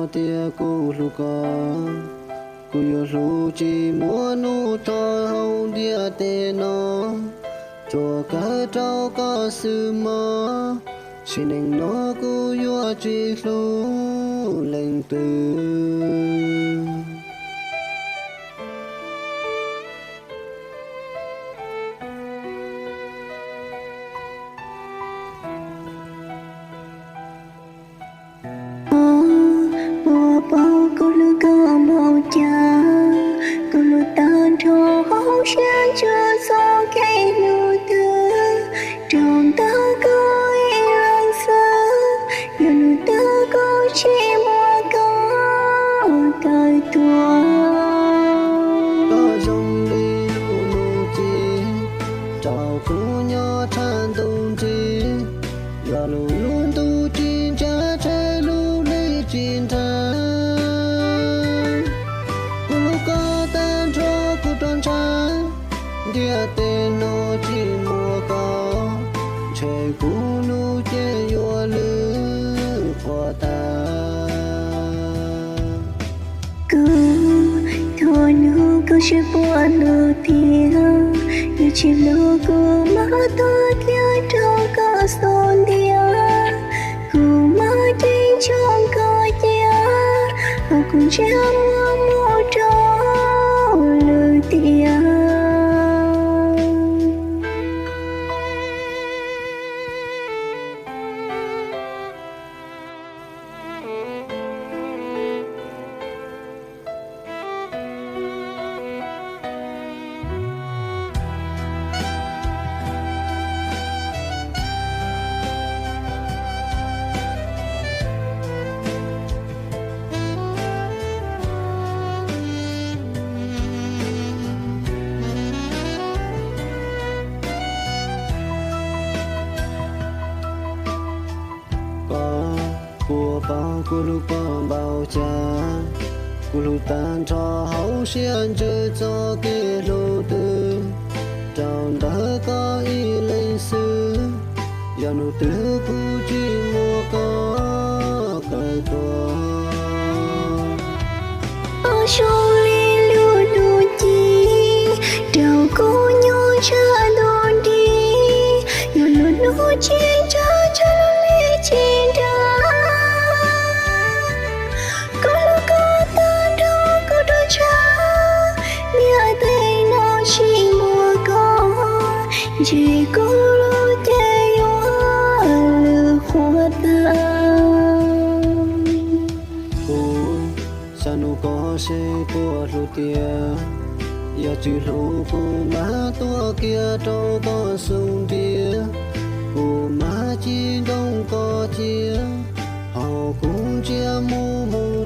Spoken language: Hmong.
Tias kuv hlub koj, kuv yuav hlub tsis muaj hnub thov hauv ntiaj teb no, tsuas kawg rau koj xwb mog, sim neej no kuv yuav tsis hlub leej twg. Puas paub kuv hlub koj npaum cas, kuv hlub tag nrho hauv siab ntsws txoj kev hlub twg, rau ntawm koj ib leeg xwb, yog hnub twg kuv tsis muaj koj kawg tuag. Koj zoo li lub ntuj ci, rau kuv nyob tshaj ntuj nrig, yog lub ntuj tsis ntshaw tseg lub hli tsis nrhab. Kuv hlub koj tag nrho kuv roj ntsha, ntiaj teb no tsis muaj koj, ntshe kuv lub cev yuav lwj qhuav tag. Kuv thua hnub kuv sib puag lus tias, yog tsis hlub kuv mam tuag kiag rau koj xub ntiag. Kuv mam ceeb tshooj koj cia, hos kuv ntsiag muag mus rau lwm tiam. Koj puas paub kuv hlub koj npaum cas, kuv hlub tag nrho hauv siab ntsws txoj kev hlub twg, rau ntawm koj ib leeg xwb, yog hnub twg kuv tsis muaj koj kawg tuag. Koj zoo li lub ntuj ci, rau kuv nyob tshaj ntuj nrig, yog lub hnub tsis ntshaw tseg lub hli tsis nrhab. Kuv hlub koj tag nrho kuv roj ntsha, ntiaj teb no tsis muaj koj, ntshe kuv lub cev yuav lwj qhuav tag. Kuv xav nug koj seb puas hlub tiag, yog tsis hlub kuv mam tuag kiag rau koj xub ntiag. Kuv mam ci ntoo koj cia, hos kuv ntsiag muag mus